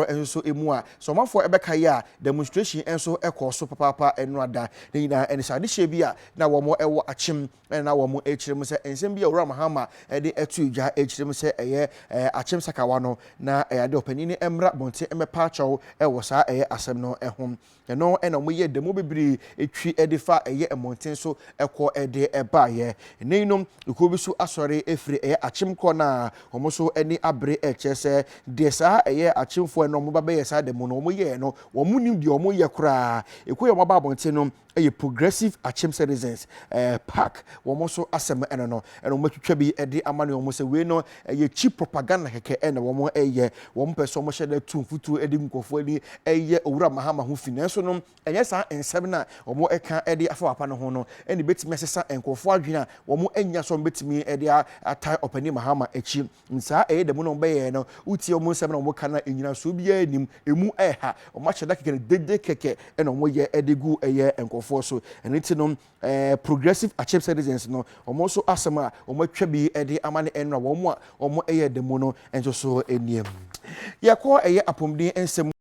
Nso mu a sɛ ɔmanfoɔ ɛbɛka yi a, demonstration nso ɛkɔɔ so papaapa. Ɛno ada ne nyinaa ɛne sɛ adehyɛ bi a na wɔn ɛwɔ Akyem, ɛna na wɔn ɛkyerɛ mu sɛ nsɛm bi a Owura Mahama ɛde ɛto dwa ɛkyerɛ mu sɛ ɛyɛ Akyem Sakawa no na ɛyɛ ade ɔpanin mmra bɔnten mmɛpa akyɛw ɛwɔ saa ɛyɛ asɛm no ɛho. Ɛno ɛna wɔn yɛ demo bebree etwi ɛde fa ɛyɛ mmɔnten so ɛkɔ ɛde ɛbaayɛ. Ɛnɛ yi no, ekuo bi so asɔre efiri ɛyɛ Akyem kɔ na wɔn nso ɛne abere ɛkyerɛ sɛ deɛ saa ɛyɛ Akyemfoɔ ɛna wɔn ba bɛyɛ saa demo no, wɔn yɛɛ no, wɔn nim deɛ wɔn yɛ koraa. Ekuo yɛ wɔn aba abɔnten no ɛyɛ Progressive Akyem Citizens PAC. Wɔn nso asɛm ɛno no ɛna wɔn atwitwa bi ɛde ama ne wɔn sɛ wei no ɛyɛ cheap propaganda kɛkɛ ɛna wɔn ɛyɛ. Wɔn pɛ sɛ wɔn hyɛ dɛ tu mfutuo ɛde nkurɔfoɔ ani ɛyɛ Owura Mahama ho fi, nanso no ɛnyɛ saa nsɛm na wɔn ɛka ɛde afa papa no ho no ɛna ebɛtumi asesa nkurɔfoɔ adwene a wɔn anya so wɔn bɛtumi ɛde atae ɔpanin Mahama akyi. Nsaa ɛyɛ dɛm na wɔn bɛyɛ no, wotie wɔn nsɛm na wɔn ka na enyinasoɔ biara anim emu ɛɛha wɔn ahyɛ da kɛkɛ no dede kɛkɛ ɛna wɔn yɛ ɛde gu ɛyɛ nkurɔfoɔ so. Ɛno ti no, Progressive Akyem Citizens no, wɔn nso asɛm a wɔn atwa bi ɛde ama ne ɛnura wɔn a wɔn ɛyɛ dɛm no nso so anim. Yɛkɔ ɛyɛ apɔmuden nsɛm.